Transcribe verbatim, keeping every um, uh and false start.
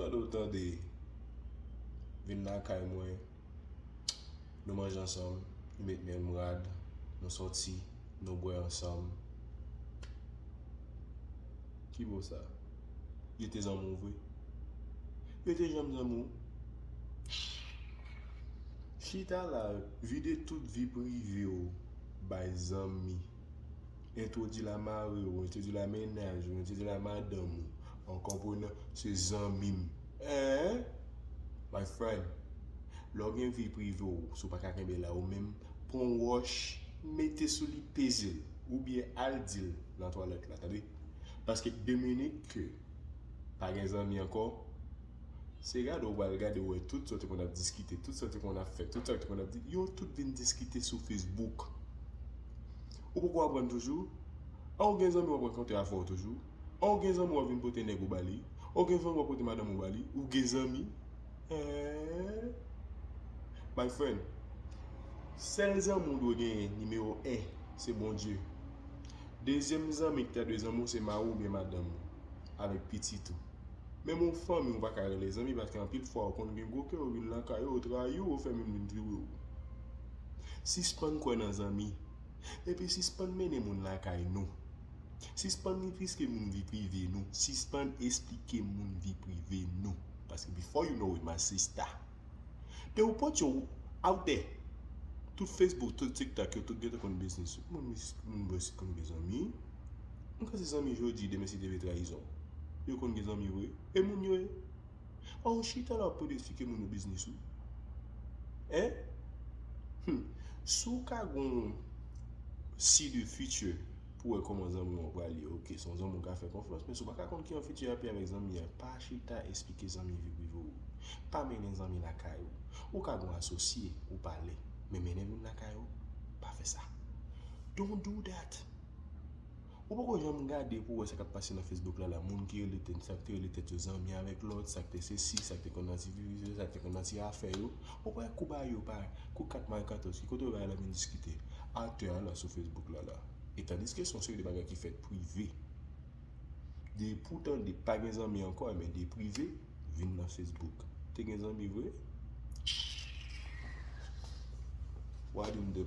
Tande w tande, vin lakay mwen, nou manje ansanm, nou met menm rad, nou sòti, nou bwè ansanm. Ki bo sa? Yo te zanmi w vre? Yo te janm zanmi w? Chita la, vide tout vi prive w bay zanmi. Entwodui l a mari w, entwodui l a mennaj ou, entwodui l a madanm ou. An konprenan, se zanmi m. Hein? My friend, lè w gen vi prive w, si w pa ka kenbe la ou menm, pran yon wòch, mete sou li, peze l, oubyen al di l nan twalèt la, tande? Paske Dominique pa gen zanmi ankò, se gade w pral gade, w wè tout sa w te konn ap diskite, tout sa w te konn ap fè, tout sa w te konn ap di, yo tout vin diskite sou Facebook. Ou poko aprann toujou? An ou gen zanmi w ap rankontre avè w toujou? An ou gen zanmi w ap vin pote nèg ou ba li? An ou gen zanmi w ap pote madanm ou ba li? Ou gen zanmi? Eh? My friend, sèl zanmi w dwe genyen, nimewo en, se Bondye. Dezyèm zanmi ki ta dwe zanmi w se mari w oubyen madanm ou, avèk pitit ou. Menm yon fanmi ou pa ka rele zanmi, paske anpil fwa ou konn gen gwo kè, ou vin lakay yo, yo trayi w, yo fè moun vin vire w. Sispann kwè nan zanmi. Epi sispann mennen moun lakay nou. Sispann riske moun vi prive nou. Sispann esplike moun vi prive nou. Paske before you know it, my sister, they will put you out there. Tout Facebook, tout TikTok, yo tout gentan konn biznis ou. Moun, moun bò isit konn gen zanmi. Mwen ka se zanmi jodi, demen si te vle trayizon. Yo konn gen zanmi vre. E moun yo ye. An ou chita la w ap pote esplike moun yo biznis ou? Hein? Hmm. Si w ka gon see the future pou wè kòman zanmi w pral ye, ok, se yon zanmi w ka fè konfyans, men si w pa ka konn ki jan fiti ap ye avèk zanmi an, pa chita esplike zanmi vi prive w. Pa mennen zanmi lakay ou. Ou ka gon asosye, ou pale, men mennen moun lakay ou, pa fè sa. Don't do that. Ou poko janm gade pou wè sa k ap pase nan Facebook la, la, moun ki rele tèt, sa k te rele tèt yo zanmi avèk lòt, sa k te sesi, sa k te konn nan ti vizyo, sa k te konn nan ti afè yo. Ou pa wè kou ba yo pa, kou kat may katòz, ki kote yo bay la vin diskite atè a la sou Facebook la, la. E tandiske se yon seri de bagay ki fèt prive. Depi w tande pa gen zanmi ankò, men de prive, vin nan Facebook. Te gen zanmi vre? Why didn't they